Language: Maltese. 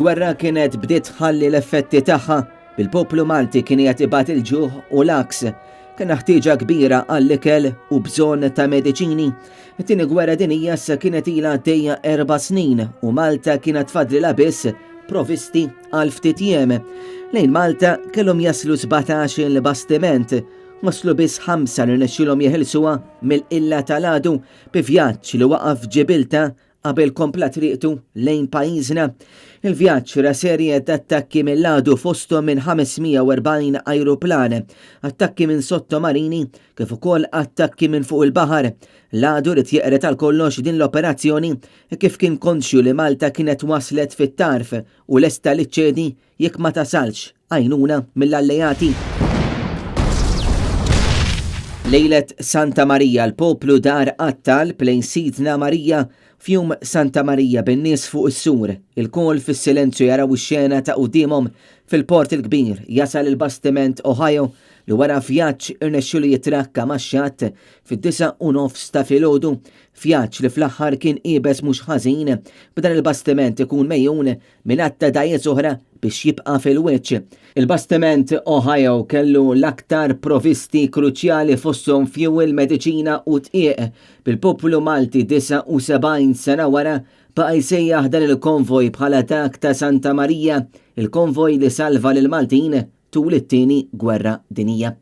Il-gwerra kienet bdiet tħalli l-effetti tagħha, bil-poplu Malti kien qiegħed ibati l-ġuħ u l-għaks. Kellna ħtieġa kbira għall-ikel u bżonn ta' mediċini. It-Tieni Gwerra Dinjija issa kienet ilha għaddejja erba' snin u Malta kienet tfadlilha biss provisti għal ftit jiem. Lejn Malta kellhom jaslu 17-il bastiment, waslu biss ħamsa li rnexxielhom jeħilsuha mill-qilla tal-għadu bi vjaġġ li waqaf f'Ġibilta Qabel kompla triqtu lejn pajjiżna, il-vjaġġ ra serje t'attakki mill-għadu fosthom minn 540 ajruplan, attakki minn sottomarini kif ukoll attakki minn fuq il-baħar. L-għadu ried jeqred għal kollox din l-operazzjoni hekk kif kien konxju li Malta kienet waslet fit-tarf u lesta li ċċedi jekk ma tasalx għajnuna mill-alleati. Lejlet Santa Marija l-poplu dar għat-talb lejn Sidna Marija f'jum Santa Marija bin-nies fuq is-sur, ilkoll fis-silenzju jaraw ix-xena ta' quddiemhom fil-Port il-Kbir jasal il-bastiment Ohio li wara vjaġġ irnexxielu jitrakka max-xatt fid-9:30 ta' filgħodu, vjaġġ li fl-aħħar kien iebes mhux ħażin b'dan il-bastiment ikun megħjun minn għadd ta' dgħajjes oħra biex jibqa' fil-wiċċ. Il-bastiment Ohio kellu l-aktar provisti kruċjali fosthom fjuwil, mediċina u dqiq, bil-poplu Malti 79 sena wara baqa' jsejjaħ dan il-konvoj bħala dak ta' Santa Marija, il-konvoj li salva lill-Maltin tul it-Tieni Gwerra Dinjija.